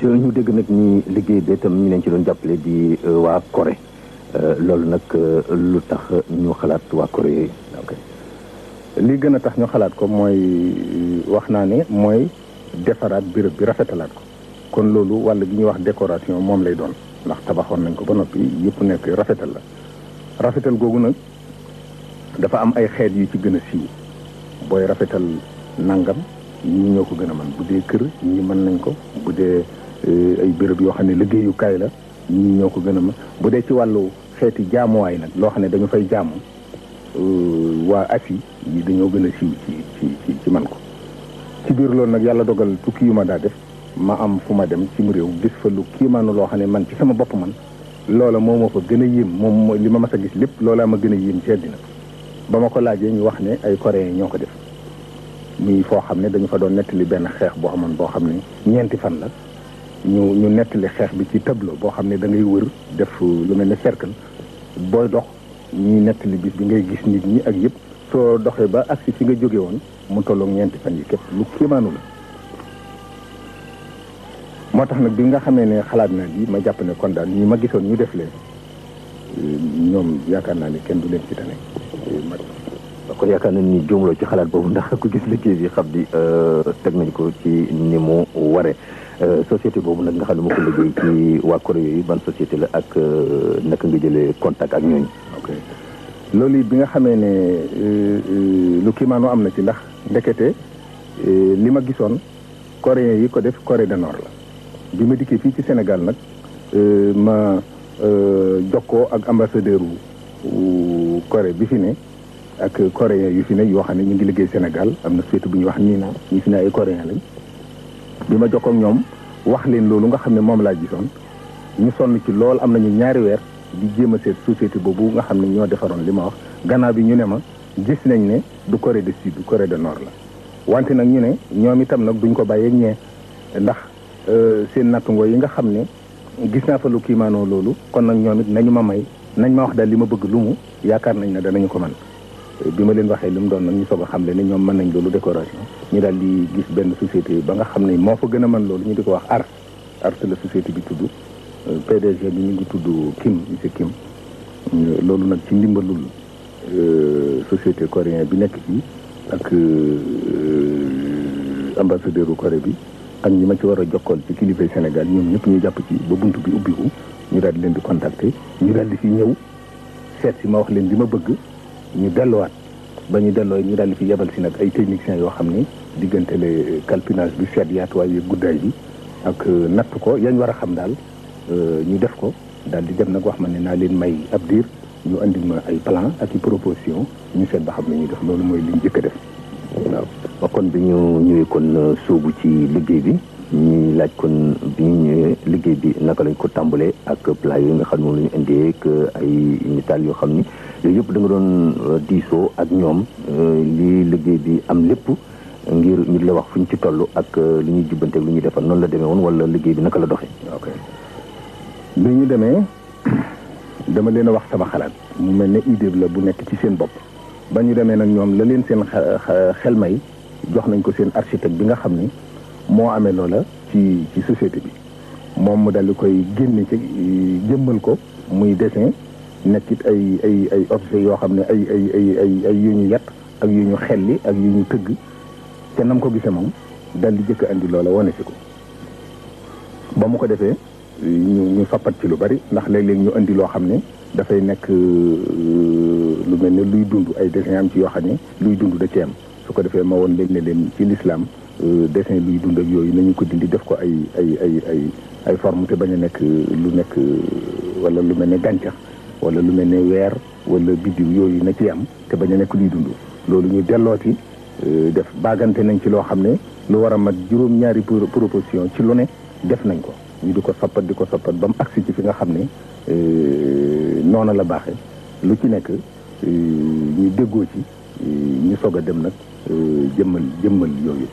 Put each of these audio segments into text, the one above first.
ñu dégg nag ni liggéey bi itam ñu leen ci doon jàppale di waa Corée loolu nag lu tax ñu xalaat waa Corée yooyu. ok li gën a tax ñu xalaat ko mooy wax naa ne mooy defaraat béréb bi rafetalaat ko kon loolu wàll gi ñuy wax décoration moom lay doon ndax tabaxoon nañ ko ba noppi yëpp nekk rafetal la rafetal googu nag dafa am ay xeet yu ci gën a siiw booy rafetal nangam ñi ñoo ko gën a mën bu dee kër ñi mën nañ ko bu dee ay béréb yoo xam ne liggéeyukaay la ñi ñoo ko gën a mën bu dee ci wàllu xeeti jaamuwaay nag loo xam ne dañu fay jaamu waa Asie yi dañoo gën a siiw ci man ko ci biir loolu nag yàlla dogal tukki yu ma daa def ma am fu ma dem ci mu réew gis fa lu kiimaanu loo xam ne man ci sama bopp man loola moo ma fa gën a yéem moom li ma mas a gis lépp loolaa ma gën a yéem ci àddina ba ma ko laajee ñu wax ne ay coréens ñoo ko def muy foo xam ne dañu fa doon nettali benn xeex boo xamoon boo xam ne 4 fan la ñu nettali xeex bi ci tableau boo xam ne da ngay wër def lu mel ne cercle booy dox ñuy nettali bis bi ngay gis nit ñi ak yëpp soo doxee ba agsi fi nga jóge woon mu tolloog 4 fan yi képp lu kiimaanu la moo tax nag bi nga xamee ne xalaat naa bi ma jàpp ne kon daal ñi ma gisoon ñu def leen ñoom yaakaar naa ne kenn du leen ci tane kon yaakaar nañ ni juumloo ci xalaat boobu ndax ku gis liggéey bi xam di teg nañ ko ci ni mu waree société boobu nag nga xam ne moo ko liggéey ci waa Corée yooyu ban société la ak naka nga jëlee contact ak ñooñu. ok loolu bi nga xamee ne lu kiimaanoo am na ci ndax ndekete li ma gisoon coréens yi ko def Corée du Nord la bi ma dikkee fii ci Sénégal nag ma jokkoo ak ambassadeur wu Corée bi fi ne ak coréens yu fi ne yoo xam ne ñu ngi liggéey Sénégal am na société bu ñuy wax nii naa ñi fi ne ay coréens lañ bi ma jokkoo ak ñoom wax leen loolu nga xam ne moom laa gisoon ñu sonn ci lool am nañu 2 weer di jéem a seet société boobu nga xam ne ñoo defaroon li ma wax gannaaw bi ñu ne ma gis nañ ne du Corée du Sud du Corée du Nord la wante nag ñu ne ñoom itam nag duñ ko bàyyee ñee ndax seen nattungoo yi nga xam ne gis naa fa lu kiimaanoo loolu kon nag ñoom it nañu ma may nañ ma wax daal li ma bëgg lu mu yaakaar nañ ne danañu ko mën bi ma leen waxee li mu doon nag ñu soog a xam le ne ñoom mën nañ loolu décoration ñu daal di gis benn société ba nga xam ne moo fa gën a mën loolu ñu di ko wax art la société bi tudd PDG bi ñu ngi tudd Kim monsieur Kim loolu nag ci ndimbalul société coréen bi nekk fii ak ambassadeur u Corée bi ak ñi ma ci war a jokkool ci kilifay Sénégal ñoom ñëpp ñu jàpp ci ba bunt bi ubbiku ñu daal di leen di contacter ñu daal di fi ñëw seet si ma wax leen li ma bëgg ñu delluwaat ba ñu delloo ñu daal di fi yebal si nag ay techniciens yoo xam ne diggante le calpinage bi seet yaatuwaay yi guddaay bi ak natt ko yañ war a xam daal ñu def ko daal di dem nag wax ma ne naa leen may ab diir ñu andil ma ay plan ak i proposition ñu seet ba xam ne ñuy def loolu mooy li ñu jëkk a def waaw kon bi ñu ñëwee kon sóobu ci liggéey bi ñuy laaj kon bi ñu ñëwee liggéey bi naka lañ ko tàmbalee ak plat yooyu nga xam ne moom la ñu indee ak ay nitaal yoo xam ni yooyu yëpp da nga doon diisoo ak ñoom li liggéey bi am lépp ngir ñu la wax fu ñu ci toll ak li ñuy jubbanteeg lu ñuy defar noonu la demee woon wala liggéey bi naka la doxee. ok bi ñu demee dama leen a wax sama xalaat mu mel ne idée la bu nekk ci seen bopp ba ñu demee nag ñoom la leen seen xel may jox nañ ko seen architecte bi nga xam ni moo amee loola ci société bi moom mu daldi koy génne ci jëmmal ko muy dessin nekkit ay objet yoo xam ne ay yu ñu yat ak yu ñu xelli ak yu ñu tëgg te nam ko gisee moom daldi jëkk andi loola wane si ko ba mu ko defee ñu fappat ci lu bari ndax léeg-léeg ñu andi loo xam ne dafay nekk lu mel ne luy dund ay dessin am ci yoo xam ne luy dund da ci am su ko defee ma woon leen ne leen ci l'islam dessin luy dund ak yooyu nañu ko dindi def ko ay forme te bañ a nekk lu nekk wala lu mel ne gàncax wala lu mel ne weer wala biddiw yooyu na ci am te bañ a nekk luy dund loolu ñu dellooti def baagante nañ ci loo xam ne lu war a mat juróom-ñaari proposition ci lu ne def nañ ko ñu di ko soppat ba mu agsi ci fi nga xam ne noona la baaxee lu ci nekk ñu déggoo ci ñu soog a dem nag jëmmal yooyu.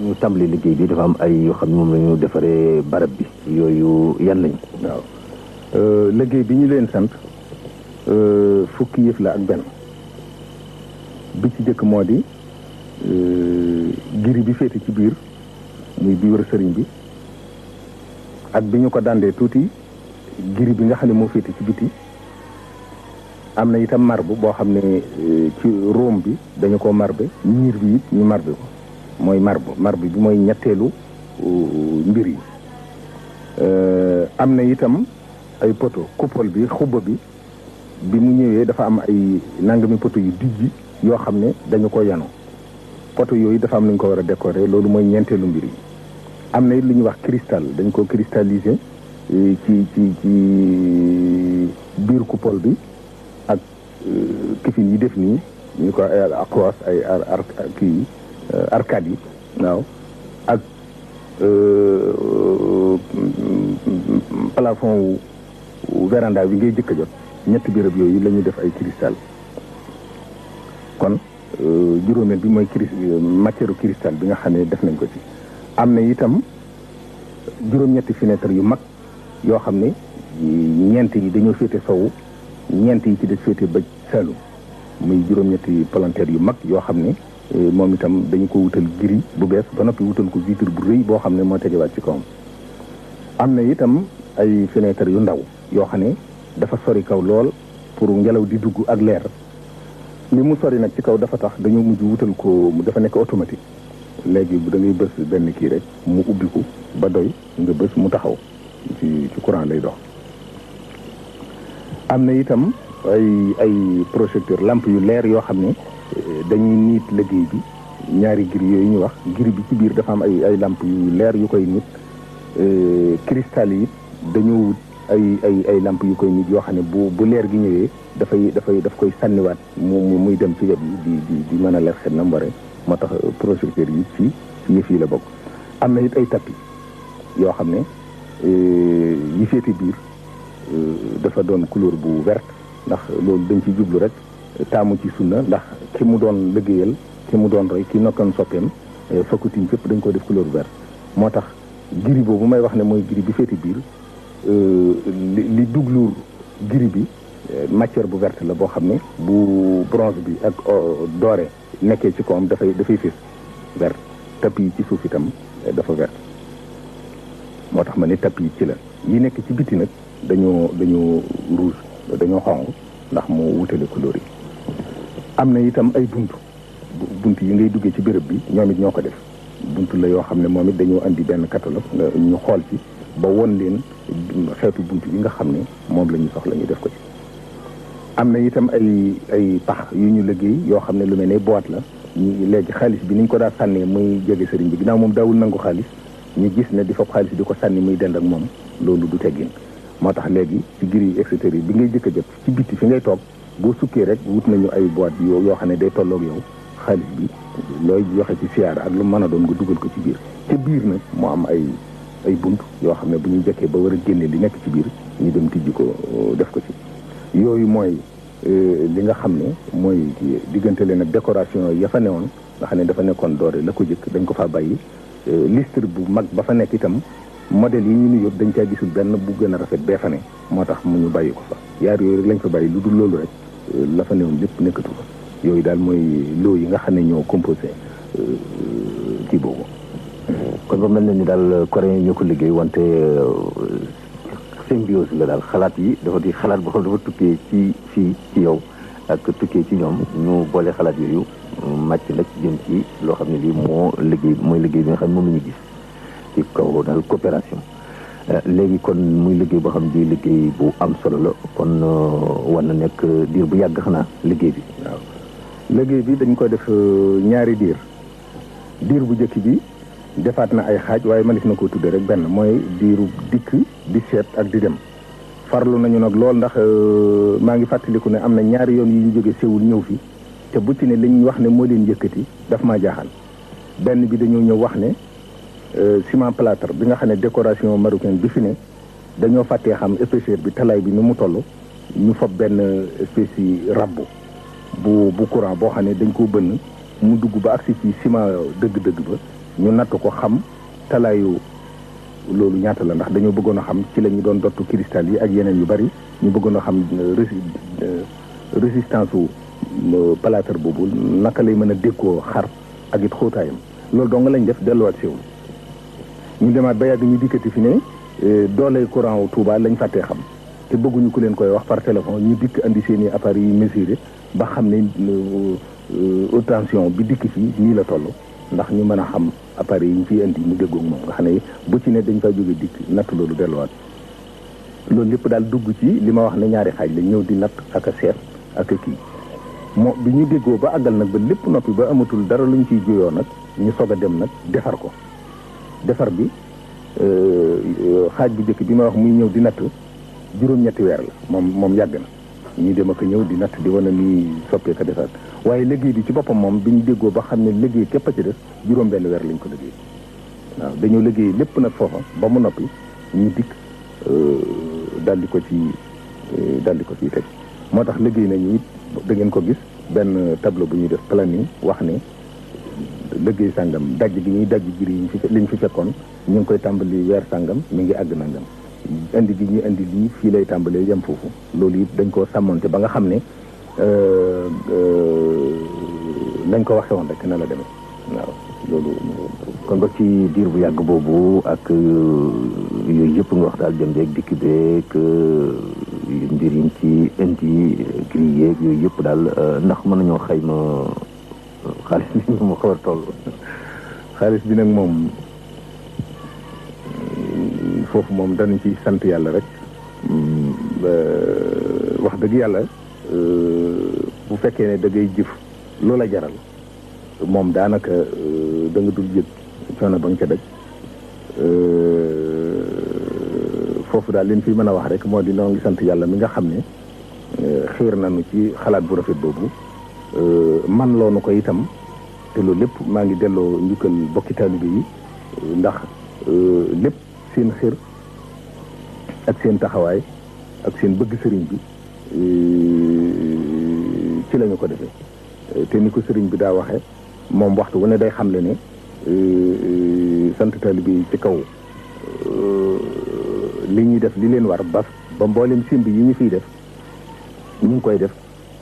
ñu tàmbali liggéey bi dafa am ay yoo xam ne moom la ñu defaree barab bi yooyu yan lañ. waaw liggéey bi ñu leen sant fukki yëf la ak benn bi ci jëkk moo di giri bi féete ci biir muy bi wër sëriñ bi ak bi ñu ko dandee tuuti giri bi nga xam ne moo féete ci biti am na itam marbre boo xam ne ci Rome bi dañu ko marbre miir bi it ñu marbre ko mooy marbre bi mooy ñetteelu mbir yi am na itam ay poto coupole bi xubba bi mu ñëwee dafa am ay nangami poto yu dijji yoo xam ne dañu ko yanu poto yooyu dafa am nañu ko war a décorer loolu mooy ñeenteelu mbir yi am na it lu ñuy wax cristal dañ ko cristalliser ci biir coupole bi ak kifin yi def nii ñu ko ay across ay kii arcade yi waaw ak plafond wu véranda bi ngay jëkk a jot ñetti béréb yooyu la ñuy def ay cristal kon juróomeel bi mooy matière cristal bi nga xam ne def nañ ko ci am na itam juróom-ñetti fenêtre yu mag yoo xam ne ñeent yi dañoo féete sowu ñeent yi ci des féete ba Saalum muy juróom-ñetti palanteer yu mag yoo xam ne moom itam dañu ko wutal gris bu bees ba noppi wutal ko vitre bu rëy boo xam ne moo tegewaat ci kawam am na itam ay fenêtre yu ndaw yoo xam ne dafa sori kaw lool pour ngelaw di dugg ak leer li mu sori nag ci kaw dafa tax dañoo mujj wutal ko dafa nekk automatique léegi da ngay bës benn kii rek mu ubbiku ba doy nga bës mu taxaw ci courant lay dox am na itam ay projecteur lampe yu leer yoo xam ne dañuy niit liggéey bi ñaari gris yooyu ñu wax gris bi ci biir dafa am ay lampe yu leer yu koy nit cristal yi dañoo wut ay lampe yu koy nit yoo xam ne bu leer gi ñëwee daf koy sànniwaat muy dem ci web yi di mën a leer xet na mbare moo tax projecteur yi ci yëf yi la bokk am na it ay tapis yoo xam ne yi féete biir dafa doon couleur bu verte ndax loolu dañ ci jublu rek taamu ci sunna ndax ki mu doon liggéeyal ki mu doon roy ki nokkoon soppeem fakkutiñ fépp dañ ko def couleur verte moo tax giri boobu may wax ne mooy giri bi féete biir li duglu giri bi matière bu verte la boo xam ne bu bronze bi ak doré nekkee ci kawam dafay fés verte tapis yi ci suuf itam dafa verte moo tax ma ne tapis yi ci la yi nekk ci biti nag dañoo rouge dañoo xonq ndax mu wutale couleur yi am na itam ay bunt yi ngay duggee ci béréb bi ñoom it ñoo ko def bunt la yoo xam ne moom it dañoo andi benn catalogue ñu xool ci ba won leen xeetu bunt yi nga xam ne moom la ñu soxla ñu def ko ci am na itam ay pax yu ñu liggéey yoo xam ne lu mel ne boîte la ñu léegi xaalis bi niñ ko daa sànnee muy jege sëriñ bi ginnaaw moom daawul nangu xaalis ñu gis ne di fab xaalis di ko sànni muy dend ak moom loolu du teggin moo tax léegi ci giri et cetera bi ngay jëkk a jot ci bitti fi ngay toog boo sukkee rek wut nañu ay boîte yoo xam ne day tolloog yow xaalis bi looy joxe ci siyaara ak lu mën a doon nga dugal ko ci biir ca biir nag moo am ay bunt yoo xam ne bu ñu jëkkee ba war a génne li nekk ci biir ñu dem tijji ko def ko ci yooyu mooy li nga xam ne mooy diggante leen ak décoration ya fa newoon nga xam ne dafa nekkoon doore la ko jëkk dañ ko faa bàyyi listre bu mag ba fa nekk itam modèle yi ñu nu yóbbu dañ caa gisul benn bu gën a rafet bee fa ne moo tax mu ñu bàyyi ko fa yaar yooyu rek lañ fa bàyyi lu dul loolu rek la fa newoon lépp nekkatu fa yooyu daal mooy loo yi nga xam ne ñoo composé kii boobu. kon ba mel na ni daal coréen yi ñoo ko liggéey wante symbiose la daal xalaat yi dafa di xalaat boo xam dafa tukkee ci fii ci yow ak tukkee ci ñoom ñu boole xalaat yooyu màcc nag jëm ci loo xam ne lii mooy liggéey bi nga xam ne moom la ñu gis ci kaw daal coopération léegi kon muy liggéey boo xam ne liggéey bu am solo la kon war na nekk diir bu yàgg xanaa liggéey bi. waaw liggéey bi dañ ko def ñaari diir bu njëkk bi defaat na ay xaaj waaye mënees na koo tudde rek benn mooy diiru dikk di seet ak di dem farlu nañu nag lool ndax maa ngi fàttaliku ne am na ñaari yoon yu ñu jóge Séoul ñëw fi te bu ci ne li ñu wax ne moo leen yëkkati daf maa jaaxal benn bi dañoo ñëw wax ne ciment plâtre bi nga xam ne décoration marocaine bi fi ne dañoo fàttee xam épaisseur bi talaay bi ni mu toll ñu fab benn espèce yi rabbu bu courant boo xam ne dañ koo bënn mu dugg ba agsi ci ciment dëgg-dëgg ba ñu natt ko xam talaayu loolu ñaata la ndax dañoo bëggoon a xam ci la ñu doon dottu cristal yi ak yeneen yu bari ñu bëggoon a xam résistance u plâtre boobu naka lay mën a dékkoo xar ak it xóotaayam loolu dong lañ def delluwaat Séoul ñu demaat ba yàgg ñu dikkati fi ne doole courant wu Touba lañ fàttee xam te bëgguñu ku leen koy wax par téléphone ñu dikk andi seen i appareils yi mesuré ba xam ne haute tension bi dikk fii nii la toll ndax ñu mën a xam appareils yi ñu fiy indi mu déggoog moom nga xam ne bu ci ne dañ fay jóge dikk natt loolu delluwaat loolu lépp daal dugg ci li ma wax ne ñaari xaaj la ñëw di natt ak a seet ak a kii moo bi ñu déggoo ba àggal nag ba lépp noppi ba amatul dara luñ ciy juyoo nag ñu soog a dem nag defar ko defar bi xaaj bu njëkk bi ma wax muy ñëw di natt juróom-ñetti weer la moom yàgg na ñuy dem ak ñëw di natt di wane ni soppee ko defar waaye liggéey bi ci boppam moom bi ñu déggoo ba xam ne liggéey képp a ci des juróom-benn weer lañ ko liggéey waaw dañoo liggéey lépp nag foofa ba mu noppi ñu dikk daldi ko ci teg moo tax liggéey nañu it da ngeen ko gis benn tableau bu ñuy def planning wax ne liggéey sàngam dajj gi ñuy dajj giri yi liñ fi fekkoon ñu ngi koy tàmbali weer sàngam mi ngi àgg nangam indi gi ñuy indi lii fii lay tàmbalee yem foofu loolu it dañ koo sàmmonte ba nga xam ne nañ ko waxe woon rek na la demee waaw loolu kon ba ci diir bu yàgg boobu ak yooyu yëpp nga wax daal dem beeg dikk beeg mbir yi ci indi gris yeeg yooyu yëpp daal ndax mën nañoo xayma xaalis bi mu xaw a toll. xaalis bi nag moom foofu moom danañ ci sant yàlla rek wax dëgg yàlla bu fekkee ne da ngay jëf loola jaral moom daanaka da nga dul yëg coono ba nga ca daj foofu daal liñ fi mën a wax rek moo di noo ngi sant yàlla mi nga xam ne xiir nañu ci xalaat bu rafet boobu man loonu ko itam te loolu lépp maa ngi delloo njukkal bokki taalibe yi ndax lépp seen xir ak seen taxawaay ak seen bëgg sëriñ bi ci lañu ko defee te ni ko sëriñ bi daa waxe moom waxtu wu ne day xamle ne sant taalibe yi ci kaw li ñuy def li leen war ba mboolem simb yi ñu fiy def ñu ngi koy def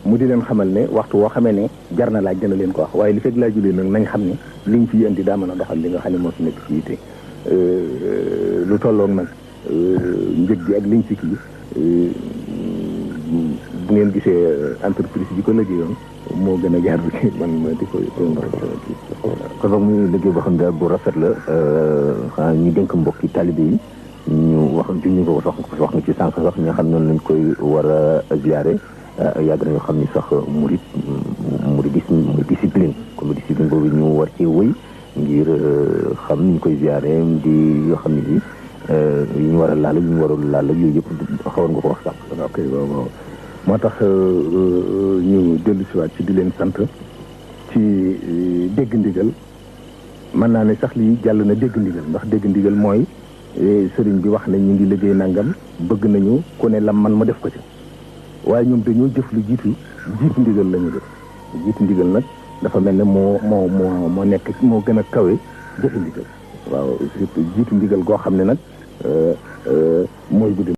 mu di leen xamal ne waxtu woo xamee ne jar na laaj dana leen ko wax waaye li fekk laaju leen nag nañ xam ne liñ fi indi daa mën a doxal li nga xam ne moo fi nekk fii te lu tolloog nag njëg gi ak liñ ci kii bu ngeen gisee entreprise bi ko liggéeyoon moo gën a jaar bi man ma di ko kon boog muy liggéey boo xam ne bu rafet la xanaa ñu dénk mbokki talibé yi ñu wax ñu ko wax nga ci sànq sax ñi nga xam noonu lañ koy war a ziare yàgg nañoo xam ni sax murid discipline comme discipline boobu ñu war cee wëy ngir xam ni ñu koy ziare di yoo xam ne bi yi ñu war a laal yi ñu warul laal yooyu yëpp xawoon nga ko wax sànq. ok waaw moo tax ñu dellu siwaat ci di leen sant ci dégg ndigal mën naa ne sax lii jàll na dégg ndigal ndax dégg ndigal mooy sëriñ bi wax ne ñu ngi liggéey nangam bëgg nañu ku ne lam man ma def ko ci waaye ñoom dañoo jëf lu jiitu ndigal la ñu def jiitu ndigal nag dafa mel ne moo nekk moo gën a kawe jëfe ndigal waaw surtout jiitu ndigal goo xam ne nag mooy guddi